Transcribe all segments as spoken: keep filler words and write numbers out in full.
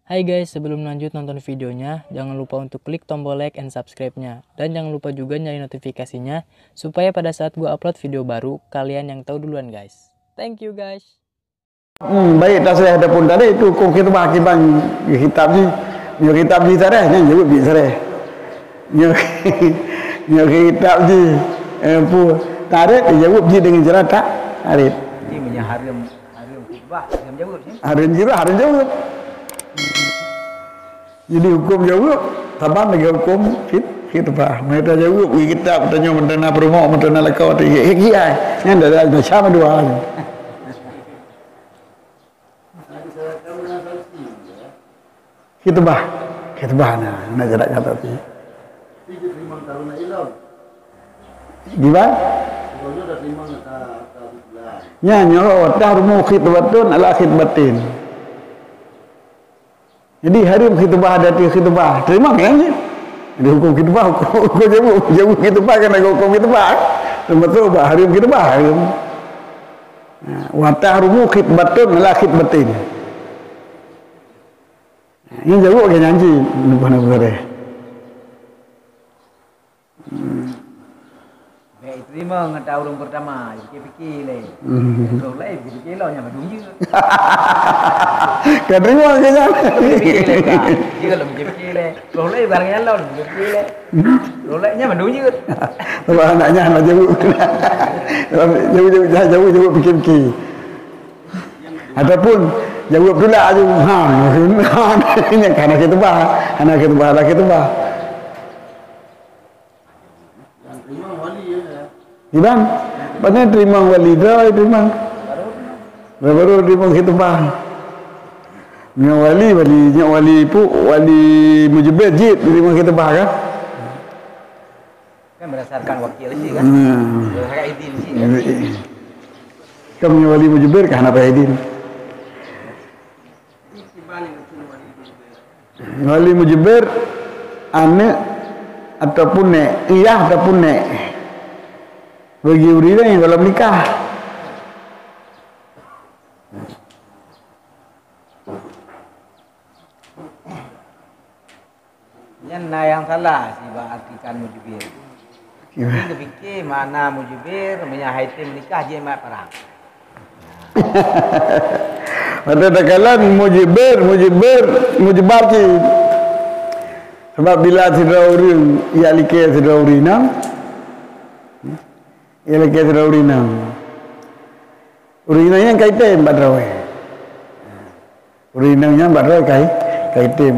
Hai guys, sebelum lanjut nonton videonya, jangan lupa untuk klik tombol like and subscribe-nya. Dan jangan lupa juga nyalain notifikasinya, supaya pada saat gua upload video baru, kalian yang tahu duluan guys. Thank you guys. Hmm, baik tasreh ataupun tarek, itu hukum khitbah kiban kitab jih. Nyoe kitab jih tareh, nyan jaweueb jih tareh. Nyoe, nyoe kitab jih, eh, pu-, tarek, jaweueb jih deungon cara ta-, tarek. Jadi, meunyoe hareuem, hareuem khitbah, hareuem jaweueb, ya? Hareuem jih, hareuem jaweueb. Jadi, hukum jaweueb saban lagèe hukum khit-, khitbah. Meunyoe tajaweueb di kitab, tanyoe meuntana peurumoh, meuntana lakoe, teuh, eh, kiai. Nyan dah, dah, dah macam dua. Khitbah. Khitbah na, na jarak kata pi. Gimana? Nya nyoe watah rumoh khitbatun ala khitbatin. Jadi hareuem khitbah, ada ti khitbah. Terima kan? Jadi hukum khitbah, hukum, hukum jaweueb, jaweueb khitbah kan ada hukum khitbah. Termasuk bak hareuem khitbah, hareuem. Ha, watah rumoh khitbatun ala khitbatin. Ini jaweueb ke nyan cit, leupah na beureh. Hmm. Bèk teurimong ata ureueng peurtama, pikir-pikir lé. Hmm. Roh laén pikir-pikir lom, nyan mandum jeuet. Ka teurimong ke nyan? Pikir-pikir lé, Kak. Jeuet lom pikir-pikir lé. Roh laén barang nyan lom pikir-pikir lé. Roh laén nyan mandum jeuet. Sebab anak nyan lah jaweueb. Jaweueb, jaweueb, jaweueb, jaweueb pikir-pikir. Ataupun jaweueb tulak aju. Ha, nyan ka hana khitbah. Hana khitbah, hana khitbah. Iban, pane teurimong wali droe teurimong. Baru teurimong khitbah. Nyoe wali, wali, nyoe wali pu, wali mujibir jeuet teurimong khitbah kan? Kan berdasarkan wakil sih kan? Hmm. Berdasarkan izin sih kan? Kan nyoe wali mujibir kan hana payah izin. Wali mujibir, aneuk ataupun nèk, yah ataupun nèk. Bagi ureueng nyang golom nikah. Nyan na nyang salah sibak artikan mujibir. Iya. Jadi geupike makna mujibir, meunyo han item nikah jeuet mat parang. Watèe takalon mujibir, mujibir, mujibar cit. Sabab bila sidroe ureueng jak likèe sidroe ureueng inong, jak likèe sidroe ureueng inong, ureueng inong nyan ka item bak droe. Ureueng inong nyan bak droe kai, kai tem.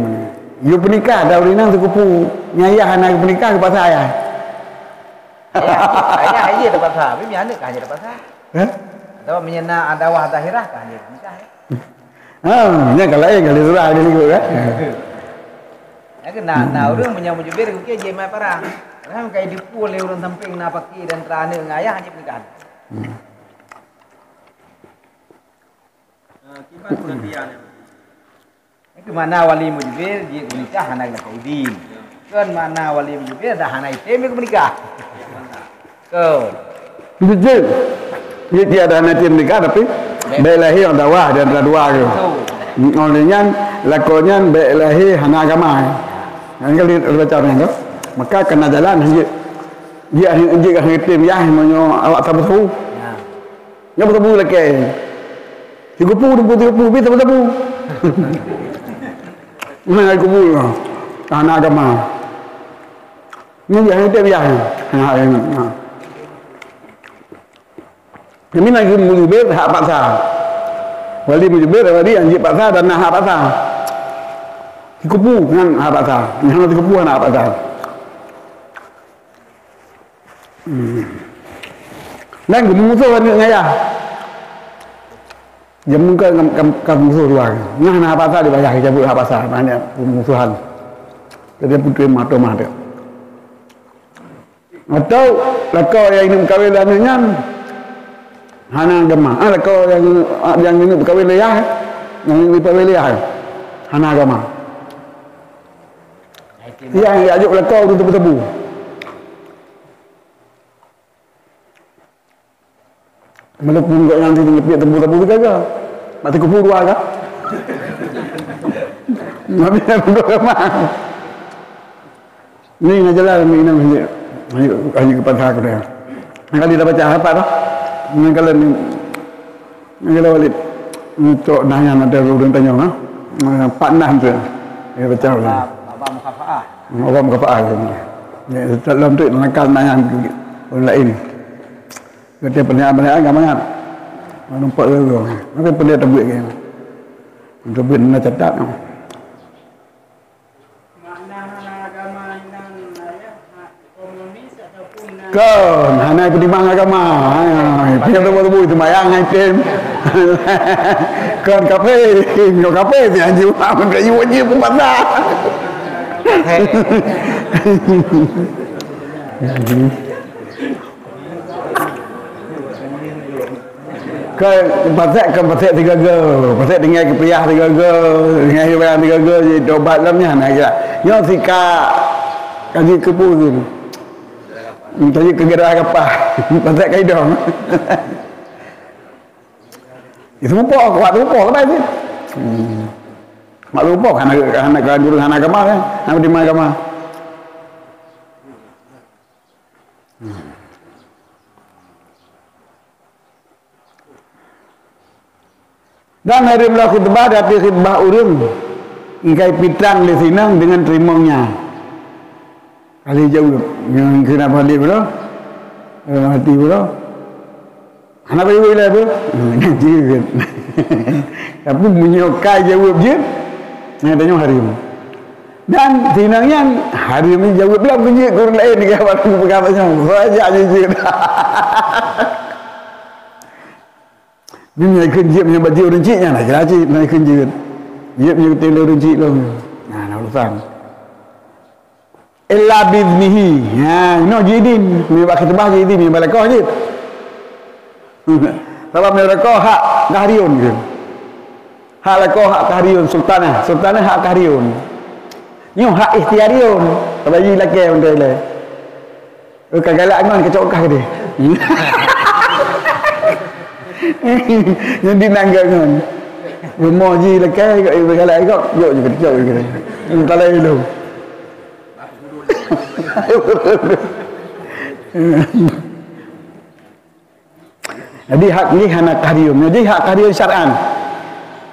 Yue peunikah ata ureueng inong sikupu. Nyan yah hana geupeunikah geupaksa yah. Ayah, ayah, ayah terpaksa. Tapi aneuk kan hana terpaksa. Hah? Atau meunyo na adawah zahirah kan hana peunikah. Ha, nyan ka laén kali surah di likot kan. Lagèe na, na ureueng meunyo mujibir keu jeuet mat parang. Padahai meukai dipue lé ureueng sampéng na paké dan tra aneuk ngon ayah hana peunikah. Hmm. Itu makna wali mujibir jeuet keu nikah hana geulakèe idin. Kon makna wali mujibir dah hana item jeuet keu nikah. Kon. Betul. Jeuet, jeuet dah hana item nikah tapi bèk lahé nyang dawa di antara dua tu. Betul. Oleh nyan, lakoe nyan bèk lahé hana agama. Nyan kan baca nyan tu. Maka kana jalan jeuet. Jeuet, jeuet hana item yah meunyo awak sabu-sabu. Ya. Nyan beutabu lakèe. Sikupu, sikupu, sikupu, pih sabu-sabu. Mana sikupu? Hana agama. Nyan jih hana item yah. Ha, ha. Kami lagi mujibir hak paksa. Wali mujibir, wali anjing paksa dan na hak paksa. Sikupu nyan hak paksa. Nyan sikupu hana hak paksa. Hmm. Dan geumusoh aneuk ngon ayah. Jameun ka, ka, ka musoh dua. Nyan hana hak paksa dibayah, dicabut hak paksa, maknanya peumusohan. Jadi putri mah tu mah tu. Atau lakoe nyang inong kawin lé aneuk nyan hana agama. Ah, lakoe nyang, nyang inong kawin lé yah, nyang inong kawin lé yah, hana agama. Nyang, nyang jok lakoe ureueng teupeu-teupeu. Walaupun gobnyan di teumpat teupeu-teupeu gaga. Mati kupu dua ka. Nabi dah berdoa kemah. Ni nak jalan ni, nak hanya, hanya, hanya ke pasar kedai. Kali dah baca apa tu? Ni kalau ni, ni kalau balik untuk nanya ada orang tanya, ha? Eh, Pak Nah tu. Dia baca ni. Bab, bab mukafaah. Bab mukafaah tu. Ya, dalam tu nakal nanya orang lain. Kata pertanyaan-pertanyaan agak mangat. Nampak tu. Maka perlu tabuat ke. Untuk buat nak catat. Makna hana agama inan ayah, ha, komunis ataupun na- Kon, hana ipeutimang agama. Ha, pindah tuboh-tuboh seumayang hai tem. Kon kafé, kon kafé, si anjing mak, kon kayu wajib pun patah. Ka pasék, ka pasék sigoe-goe, pasék tinggai keupiah sigoe-goe, tinggai hiwang sigoe-goe, jitobat lom nyan, nah, kira. Nyoe sika ka jeuet keu peue tu? Ka jeuet keu geura kapah, pasék ka idong. Itu mupoh, kuat mupoh keubai tu. Hmm. Mak lupoh, hana, hana, hana guru, hana agama, kan? Hana terima agama. Dan hareuem lom khutbah, tapi khutbah ureuëng ingkai pitrang lé sinong deungon teurimong nyan. Kali jaweueb, nyang keunan balik pula, eh, hati pula. Hana bagi ilai pun. Hmm, nyan jeuet. Tapi meunyoe ka jaweueb jeuet, nyan tanyoe hareuem. Dan sinong nyan hareuem jaweueb lom keu jeuet, guru laén ka baru peugah pasang. Saja jeuet. Nyan kheun jeuet meunyoe bajée ureuëng chik nyan, lagée cit nyan kheun jeuet. Jeuet meunyoe teuh lé ureuëng chik lom. Nah, na urusan. Illa biiznihi. Ha, inoe jiidin. Meunyoe bak khutbah jiidin, meunyoe bak lakoe jeuet. Sabab meunyoe lakoe hak kahriyun gitu. Hak lakoe hak kahriyun, sultanah. Sultanah hak kahriyun. Nyoe hak ikhtiyariyun. Sabab jih lakée untuk ilée. Oh, ka galak ngon keucok kah geude. Nyan di nangga ngon. Rumoh jih lakée, kok ibu galak kok, jok jih keucok geude. Talai dulu. Jadi hak jih hana kahriyun. Jadi hak kahriyun syar'an.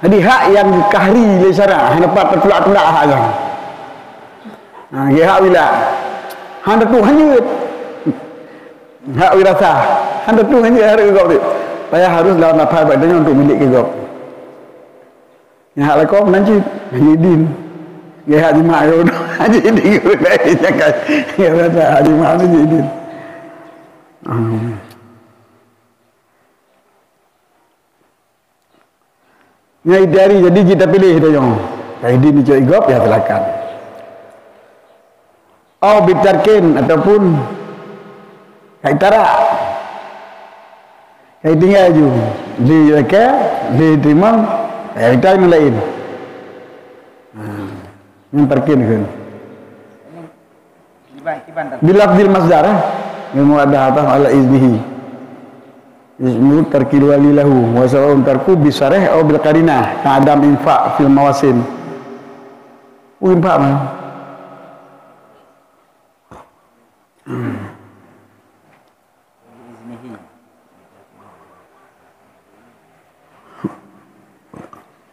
Jadi hak nyang kahri lé syarak, hana pat teutulak-tulak hak nyan. Ha, lagée hak wila. Hana tu hanyut. Hak wirasah. Hana tu hanyut hareuem gob tu. Payah harus lawan lafaz badan untuk milék keu gob. Nyang hak lakoe meunan cit, jiidin. Lagée hak jimat gob tu, jiidin gob laén nyang ka. Wirasah hak jimat tu jiidin. Hmm. Nyan ikhtiyari, jadi jih tapiléh tanyoe. Ka idin icok igob, ya silakan. Au bitarkin, ataupun ka itarak. Ka itinggai ju. Lé lakée, lé teurimong, ka itinggai nyang laén. Ha. Nyan tarkin kheun. Bilafzil masdar, eh. Ilmu ada apa ala iznihi. Ismu tarkil wali lahu. Wa sawa'un tarku bisarih au bil qarinah. Ka adam infak fil mawasin. Oh, infak mah.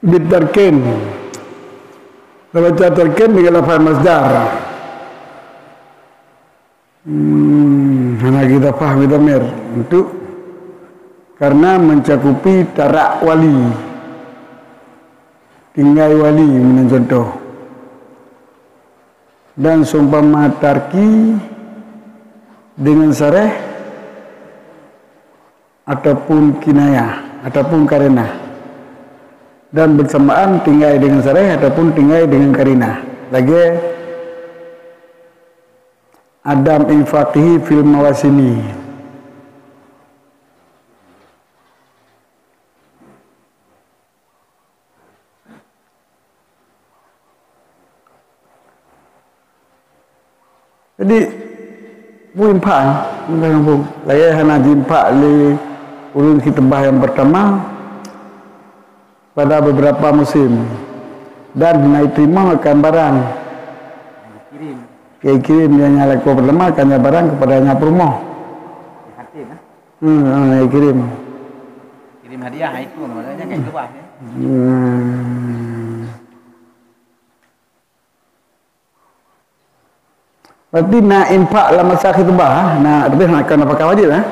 Bitarkin. Tabaca tarkin dengan lafaz masdar. Hmm, hana kita faham kita mer. Untuk karena mencakupi tarak wali. Tinggai wali, meunan contoh. Dan seumpama tarki dengan sareh ataupun kinayah ataupun karinah, dan bersamaan tinggai dengan sareh ataupun tinggai dengan karinah. Lagée adam infaqihi fil mawasini. Jadi, peue infak, eh? Lagée hana jiinfak lé ureuëng khutbah nyang pertama pada beberapa musim. Dan na iteurimong akan barang. Kirim. Kirim nyang lakoe peureulama akan barang keupada nyang peurumoh. Khatib, eh? Hmm, ha, kirim. Kirim hadiah, ha, itu maknanya kan keubah, ya. Hmm. Berarti na infak lam masa khitbah, na, tapi na keu nafakah wajib, eh?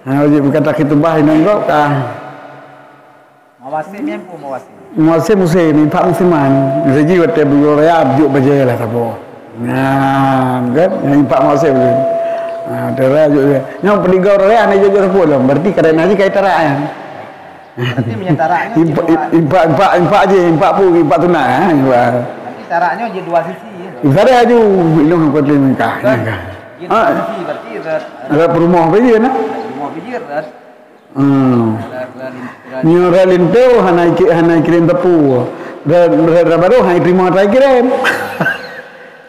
Na wajib, bukan ta khitbah inong gob ka. Mawasim nyang peue mawasim? Mawasim musim, infak musiman. Miseue jih watèe buleuen raya jok bajèe lah saboh. Nah, kan? Nyang infak mawasim tu. Ha, watèe raya jok bajèe. Nyang peudigau raya hana jok-jok sapeue lom. Berarti kadang jih ka itarak nyan. Berarti meunyoe tarak nyoe infak, jih dua. Infak, infak, infak jih, infak peue, infak sunat, ha, infak. Berarti tarak nyoe jih dua sisi, ya. Ibarat aju, ilong kuat lima kah, kan? Jih dua sisi, berarti rot, rot peurumoh bajèe, nah. Peurumoh bajèe, rot. Hmm. Nyoe rot linto hana iki-, hana kirim teupeu. Rot, rot, rot barô hana teurimong atra kirim.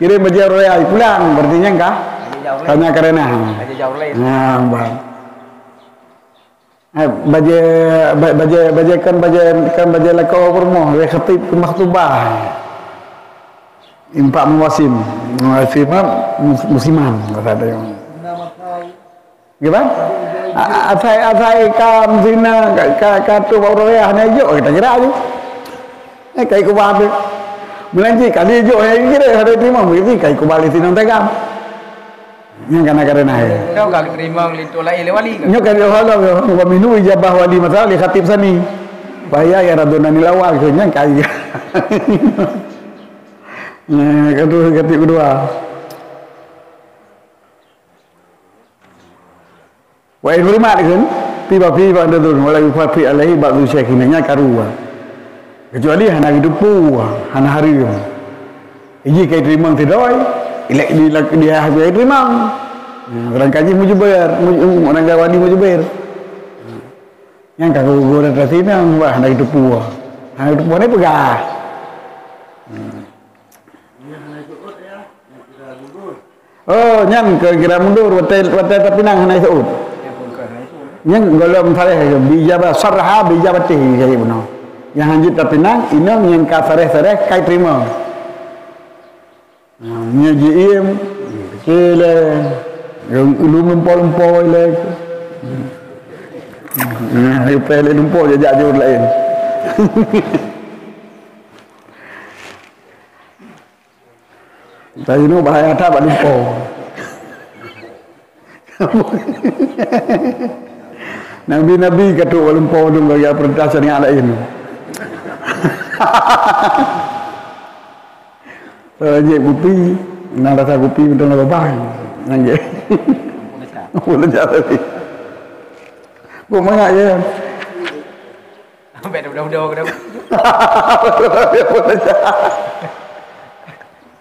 Kirim bajèe raya pulang, berarti nyan kah? Bajèe jauh lain. Hana karena. Bajèe jauh lain. Nah, bah. Eh, bajèe, ba-, bajèe, bajèe kan bajèe, kan bajèe lakoe peurumoh, lé khatib keu makhtubah. Infak mawasim. Mawasim kan mus-, musiman, kata dia. Gimana? A-, a-, asai, asai ka meusinan, ka, ka, ka tu bak ureueng raya, hana ijok, kita kira tu. Eh, kai kubah tu. Meunan cit, kali ijok, hana kira, hana terima, mungkin kai kubah lé sinan tagam. Nyang kana karena, ya. Nyoe ka teurimong linto laén lé wali kan? Nyoe ka di Allah, wa minhu ijabah wali masa lé khatib sani. Bahaya ya radonanil awal, nyan kai. Nah, ka tu khatib kedua. Wa in hurimat kan, tiba-tiba anda turun, wala yufafi alaihi ba'du syaikhina, nya karu. Kecuali hana geuteupeue, hana hareuem. Iji kai teurimong sidroe, ilek di, di, di, kai teurimong. Ya, barangkaji mujuber, mu-, barangkaji wali mujuber. Nyang ka gugur atas sini, wah, hana geuteupeue. Hana geuteupeue ni peugah. Hmm. Oh, nyan keu kira mundur, watèe, watèe tapinang hana iseuôt. Nyan gohlom sareh, bijaba sarha, bijaba tih, kaya bunoe. Nyang hanjeuet tapinang, inong nyang ka sareh-sareh, kai teurimong. Nah, nyan jiiem, keu lé, lom lumpo-lumpo lé. Nah, leupah lé lumpo, jak-jak jeuet laén. Tapi nyoe bahaya that bak lumpo. Nabi-nabi ka trok bak lumpo dong gaya perintah syariat laén. Kalau jép kupi, na rasa kupi beutôi na babah. Nyan jép. Boleh jadi. Kok mangat je. Sampai dah udah-udah kena.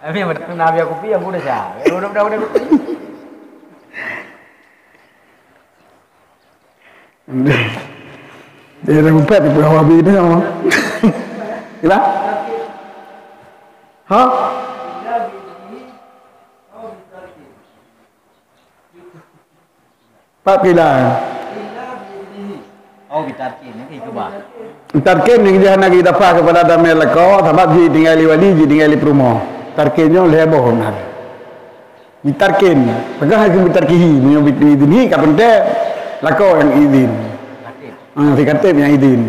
Habis betul nak habis kopi, aku dah sah. Udah-udah kena kopi. Dia dah empat tu pun habis ni sama. Kira? Ha? Pat pila? Oh, bitarkin, ni keubah. Tarkin nyang jih hana geudafah keupada damé lakoe, sabab jih tinggai lé wali, jih tinggai lé peurumoh. Tarkin nyoe lhèe boh beuna. Bitarkin, peugah keu bitarkihi, meunyoe bi-, bi-, idin hi ka peunteng, lakoe nyang idin. Khatib. Ah, si khatib nyang idin.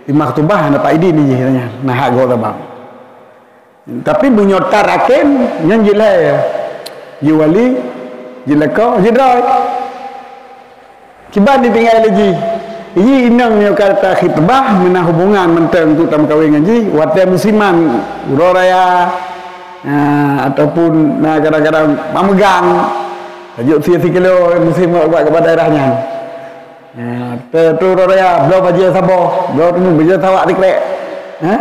Si makhtubah hana pat idin jih, na hak gob sabab. Tapi meunyoe tarkin, nyan jih lhèe. Jih wali, jih lakoe, jih droe. Kiban ditinggai lé jih. Jih inong nyoe ka takhitbah, meunan hubungan mantong untuk tameukawen ngon jih, watèe musiman, uroe raya, ah, ataupun na kadang-kadang mameugang, tajok sie sikilo musim ubat keu daerah nyan. Ah, teutu uroe raya, bloe bajèe saboh, bloe teungoh bajèe sawak sikrek. Ha?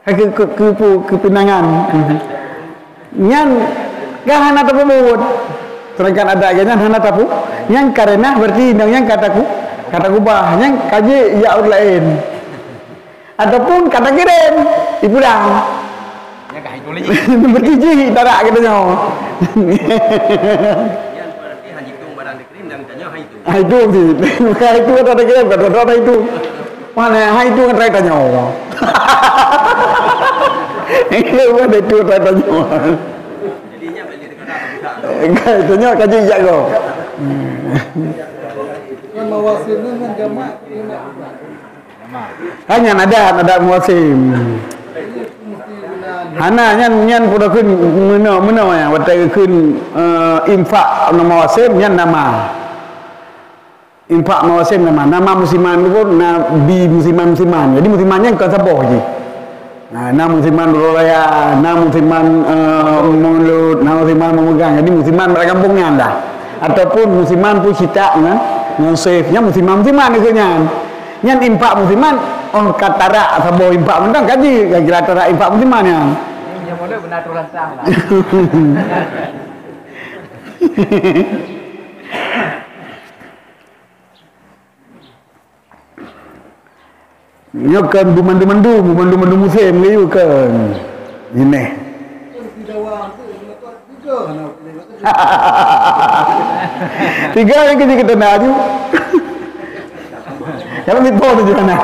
Hai keu, keu, keu, keu, keu pinangan. Nyan ka hana tapeubuet. Sedangkan adat geuh nyan hana tapu-, nyan kareuna berarti inong nyan ka taku-, ka takubah. Nyan ka jijak ureueng laén. Ataupun ka takirém, ipulang. Nyan ka hai tuléh. Berarti jih tarak geutanyoe. Nyan berarti han jitung barang. Hai tu, hai tu. Bukan hai tu kata dia kira, bukan tu, hai tu. Mana hai tu kan tanyoe. Iya, bukan itu tanyoe. Tanyoe kaji jak go. Kan mawasim ni kan jamak. Hanya ada, ada musim. Hana nyan, nyan pun kheun meunoe, meunoe ya, watèe kheun, eh, infak nama musim nyan nama. Infak mawasim nama, nama musiman tu pun na bi musiman-musiman. Jadi musiman nyan kon saboh jih. Na, na musiman uroe raya, na musiman, eh, mulod, na musiman memegang. Jadi musiman bak gampông nyan dah. Ataupun musiman pun sitak nyan, ngon saif. Nyan musiman-musiman keu nyan. Nyan infak musiman, oh ka tarak saboh infak mantong kaji, ka kira tarak infak musiman nyan. Nyang mulai beuna tu rantang lah. Nyoe kan beumandu-mandu, beumandu-mandu musém lé kan. Jineh. Tiga nyang keuji keu tanda aju. Kalau di po tu gimana?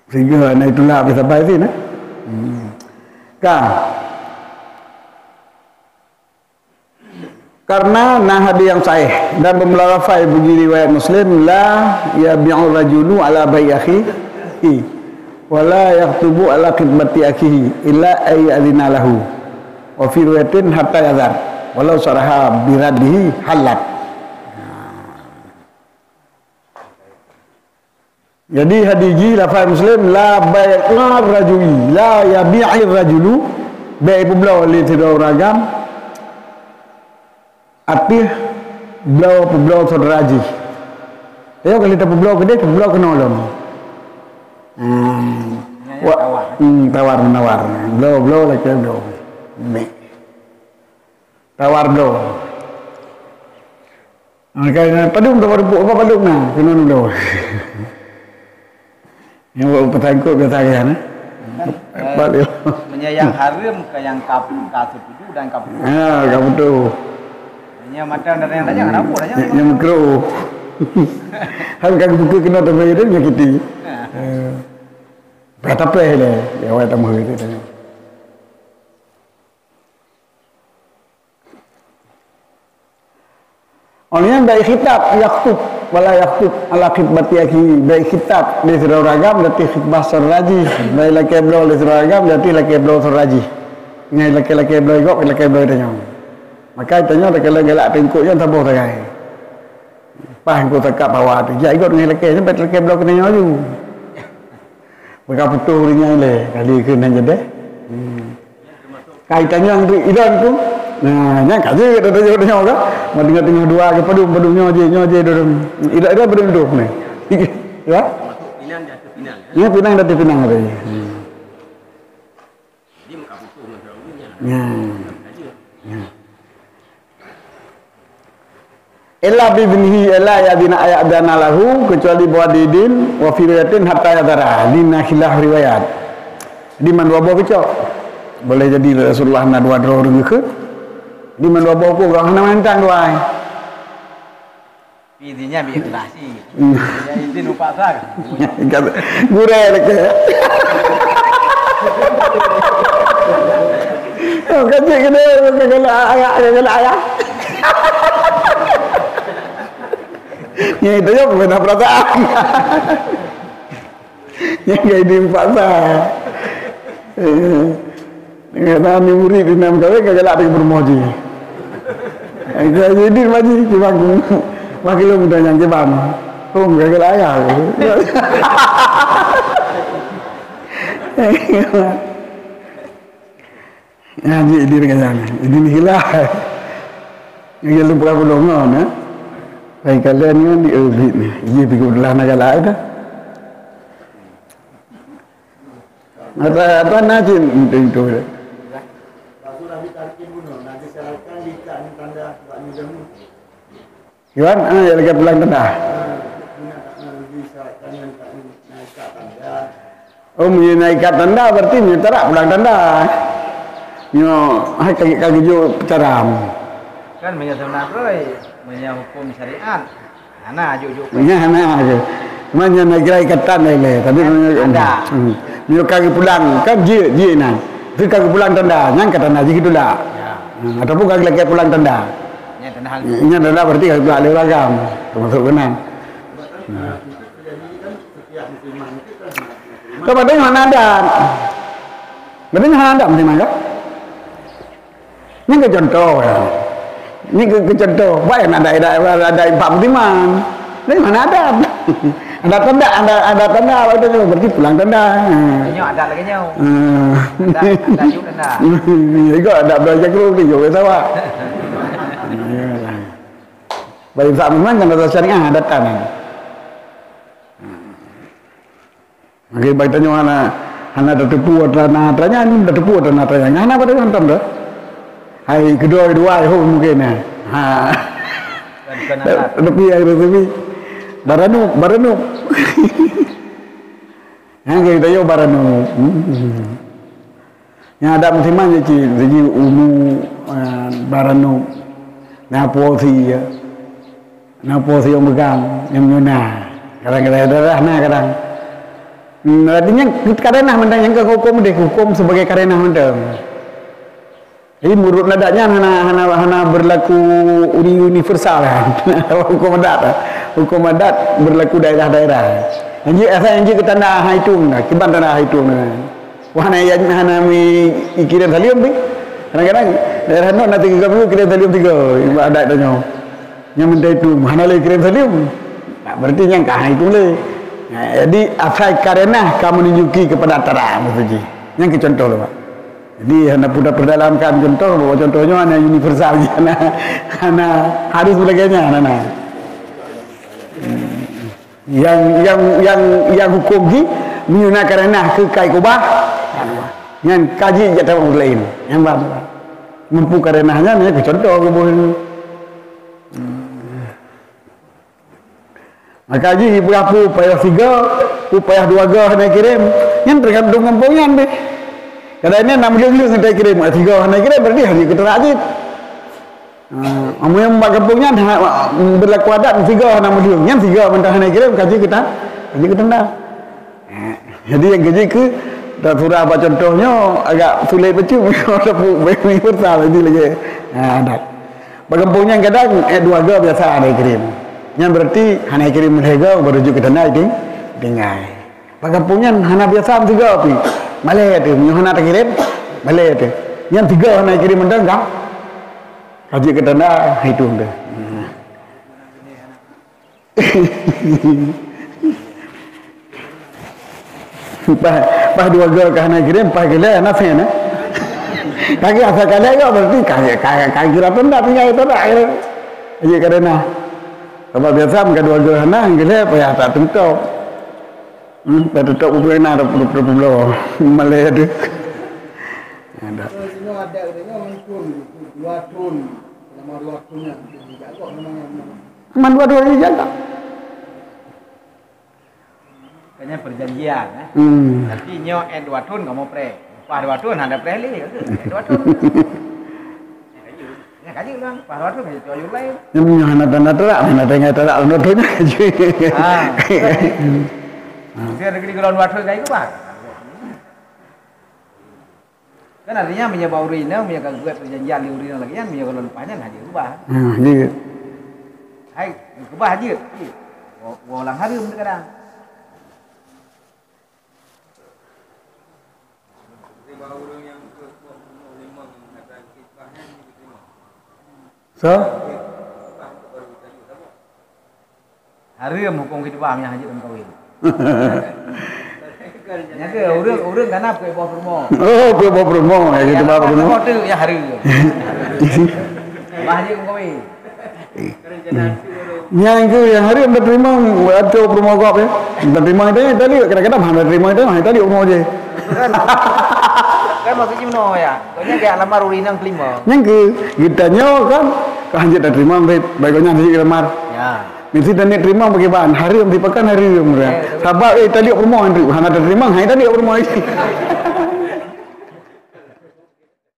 Sehingga aneuk tulak habéh sabai sini. Hmm. Kan? Karena na hadis nyang sahih dan beumula lafai bagi riwayat Muslim, "La yabi'u rajulu ala bai akhihi, wa la yakhtubu ala khitbati akhihi, illa ay ya'zina lahu." Wa fi riwayatin hatta ya'zan, walau saraha biraddihi halat. Jadi hadis jih lafai Muslim, "La bai'a rajuli, la yabi'ir rajulu," bèk peubloe lé sidroe ureueng agam ateueh bloe peubloe syedara jih. Ayo kalau kita peubloe keudeh, peubloe keunoe lom. Hmm. Wa-, tawar. Hmm, tawar menawar. Bloe, bloe, lakèe bloe. Mek. Tawar bloe. Ha, kan, padum tu baru puk, apa padum na? Kena dulu. Yang buat petangkut biasa kan, eh? Kan, eh, meunyo nyang hareuem ka nyang ka, ka setuju dan ka beutôi. Ha, ka beutôi. Meunyo mata dari yang tanya, kenapa tanya? Yang, yang makruh. Hal ka beutôi kena terbahaya tu menyakiti. Ha. Eh. Kata peh le, ya, awak tak mahu itu tanya. Orang yang baik khitab, yakhtub, wala yakhtub ala khitbati akhi, baik khitab di sidroe ureueng agam, di ateueh khitbah syedara jih, baik lakèe bloe di sidroe ureueng agam, di ateueh lakèe bloe syedara jih. Ngai lakèe-lakèe bloe gob, lakèe bloe tanyoe. Maka tanyoe takalon galak teungku nyan saboh sagai. Paih ku takab hawa tu, jak igot ngai lakèe, sampai lakèe bloe keu tanyoe aju. Beuka putôh ureueng nyan lé, kali keu nan jadeh. Hmm. Kai tanyong tu idon tu. Nah, nyan ka jeuet tanyong-tanyong ka. Mau teungoh-teungoh dua ke padum, padum nyoe je, nyoe je dudum. Idon-idon padum tu ni. Ya? Pinang di ateueh pinang, ya? Ya, pinang di ateueh pinang tadi. Hmm. Jadi meuka putôh ngon ureueng nyan. Ya. Ya. Illa bi idnihi, illa ya'dina, ya'dana lahu, kecuali bahwa diidin, wa fi riwayatin hatta ya'dana, di na khilaf riwayat. Di mandua boh keucok. Boleh jadi Rasulullah na dua droe ureueng geukheun. Di mandua boh ku ureueng hana mantang dua ai. Idinnya bi ikhlas. Hmm. Ya, idin upaksa. Gurèe lagèe. Oh, kan cit kena, kena ayah, kena ayah. Ni, itu je bukan perasaan. Nyang ka idin paksa. Eh, kata ni murit di nam kawin ka galak di peurumoh jih. Eh, ka idin bak jih, kiban ku. Bak lôn muda nyang kiban. Hom ka galak ayah. Nyan jih idin ka nyan. Idin hilah. Nyan lôn peugah ulôn ngon, eh. Lain kali nyan di, eh, bit ni. Iya, tiga belas na galak dah. Ata, ata na cit, itu, itu. Iwan, ah, ya lagi pulang tanda. Oh, meunyoe na ikat tanda, berarti meunyoe tarak pulang tanda. Nyoe hai ka, ka geujok peucaram. Kan meunyoe seunang droe, meunyoe huköm syariat, hana jok-jok. Nyan hana je. Cuma nyan na kira ikatan lain lé, tapi meunyoe, ada. Hmm. Meunyoe ka geupulang, kan jeuet, jeuet nan. Itu ka geupulang tanda, nyan ka tanda jih geutulak. Ya. Hmm, ataupun ka geulakée pulang tanda. Nyan tanda hal. Nyan tanda berarti ka geutulak lé ureueng agam. Termasuk keunan. Hmm. Kan padahai hana adat. Padahai hana adat meusiman kan? Nyan keu contoh ya. Ni keu, keu contoh. Baik nak adat, adat, adat empat musiman. Tapi hana adat. Adat tanda, adat, adat tanda, waktu tu berarti pulang tanda. Ha. Nyoe adat lagée nyoe. Ha. Adat, adat yuk tanda. Ya, juga adat belajar guru ni, juga sama. Ya. Bagi tak memang kan adat syariah, adat tanah. Mungkin bagi tanyoe hana, hana tateupeue atra na atra nyan, tateupeue atra na atra nyan. Hana pada nonton tu. Hai kedua, dua ho mungkin, eh. Ha. Bukan, bukan adat. Tapi ya, tapi Baranub, Baranub. Yang kita yo Baranub. Hmm. Nyang adat musiman nyan cit, siji umu, eh, Baranub, na puosi ya. Na puosi nyang meugang, nyang meuna. Kadang-kadang daerah na kadang. Hmm, artinya karenah mantong nyang ka huköm deh, huköm sebagai karenah mantong. Jadi menurut adat nyan hana, hana, hana berlaku uni-, universal kan. Huköm adat, huköm adat berlaku daerah-daerah. Yang jeuet asai yang jeuet keu tanda hai tueng, kiban tanda hai tueng. Wah, hana, hana mi ikirém saleuem pih. Kadang-kadang daerah nyoe na tiga kampung kirém saleuem tiga, bak adat tanyoe. Nyang meuntée itu hana lé kirém saleuem. Nah, berarti nyang ka hai itu lé. Nah, jadi asai karenah ka menunjuki kepada atra maksud jih. Nyang keu contoh lé, Pak. Jadi hana peudalamkan contoh, bahwa contoh nyoe hana universal jih, hana, hana harus lagée nyan, hana. Hmm. Nyang, nyang, nyang, nyang huköm jih, meunyoe na karenah keu kai keubah, nyan ka jijak tamong ureueng laén. Nyang ba, meunyoe karenah nyan, nyan keu contoh keu buet. Maka jih ipeugah peue payah siga, peue payah dua ga hana kirém. Nyan teugantung gampông nyan deh. Kadang nyan na meuleueng-leueng hana kirém, siga hana kirém, berarti hana keu teurak jih. Ha, amun nyang bak gampông nyan, ha, berlaku adat siga hana meuleueng. Nyan siga mantong hana kirém, ka jeuet keu ta-, ka jeuet keu tanda. Eh, jadi nyang keu jeuet keu, ta surah bak contoh nyoe agak sulet bacut, walaupun universal jadi lagée. Ha, adat. Bak gampông nyan kadang, eh, dua ga biasa hana kirém. Nyan berarti hana kirém lhée ga baru jeuet keu tanda iting-, tinggai. Bak gampông nyan hana biasa siga pih. Malée teuh, meunyoe hana takirém, malée teuh. Nyan siga hana kirém mantong ka. Ka jeuet keu tanda, hai tueng teuh. Paih, paih dua ga ka hana kirém, paih geulée hana sen, eh. Ka geulée asai ka lhée ga, berarti ka, ka, ka kira tanda tinggai tanda. Ka jeuet keu tanda. Sabab biasa meunyoe ka dua ga hana, geulée payah tateuntop. Hmm, tateuntop peue na, tateuntop peue bloe. Malée teuh. Ada. Sinoe adat geutanyoe ngon thon, dua thon. Selama dua thon nyan, dijaga memang yang Man dua-dua dijaga. Makanya perjanjian, eh. Hmm. Tapi nyoe eh dua thon kamoe preh. Lepas dua thon hana preh lé, eh dua thon. Ya, kaji ulang. Lepas dua thon kaji tuju lain. Nyoe hana tanda teurak, hana tanda teurak, hana tanda teurak. Ah. Saya negeri kalau dua thon kaji tu, Pak. Kan artinya meunyoe bak ureueng inong, meunyoe ka geubuet perjanjian lé ureueng inong lagèe nyan, meunyoe ka lôn leupah nyan hana jeuet keubah. Hmm, jeuet. Hai, keubah jeuet. Woe, woe lam hareuem kadang. So? Hareuem hukôm khitbah nyang hana jeuet lam kawin. Nyan keuh ureueng, ureueng kana peuet boh peurumoh. Oh, peuet boh peurumoh, ya, khitbah peurumoh. Peuet boh tu nyang hareuem. Bah jeuet lam kawin. Nyan keuh nyang hareuem tateurimong ateueh peurumoh gob, ya. Tateurimong itu, ya, tadi kadang-kadang hana tateurimong itu, hana tadi peurumoh jih. Kan, kan maksud jih meunoe, ya. Kok nyan keuh lamar ureueng inong kelima. Nyan keuh, geutanyoe kan, ka hanjeuet tateurimong, baik, baik gobnyan hanjeuet lamar. Ya. Mesti taneuk teurimong pakriban, hareuem sipakat hareuem. Sabab, eh, taliek peurumoh, hana teurimong, hai taliek peurumoh.